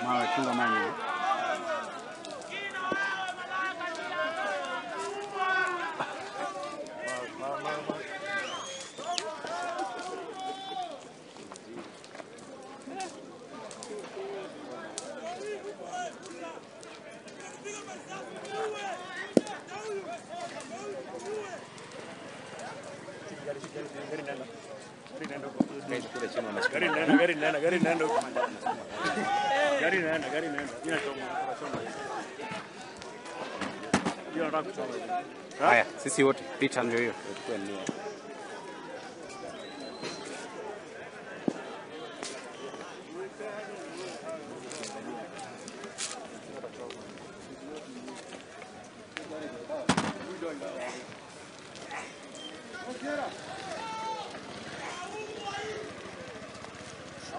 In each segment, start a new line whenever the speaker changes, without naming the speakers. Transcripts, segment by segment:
Mawe, chunga mawe.
Gari naenda. Hiyo nataka kuchoma.
Haya, sisi wote picha ndio hiyo.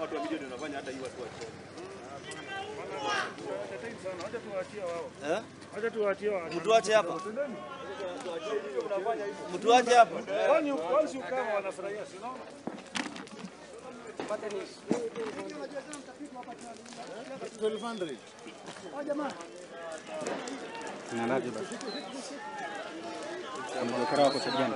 Watu wa media ndio wanafanya hata hii watu wachome.
Eh?
Acha tuwaachie wao.
Mtuache hapa. Mtuache hapa.
Kwani once you come wanafurahia, si unaona?
Tunaendaje basi? Mwelekeo wako sasa gani?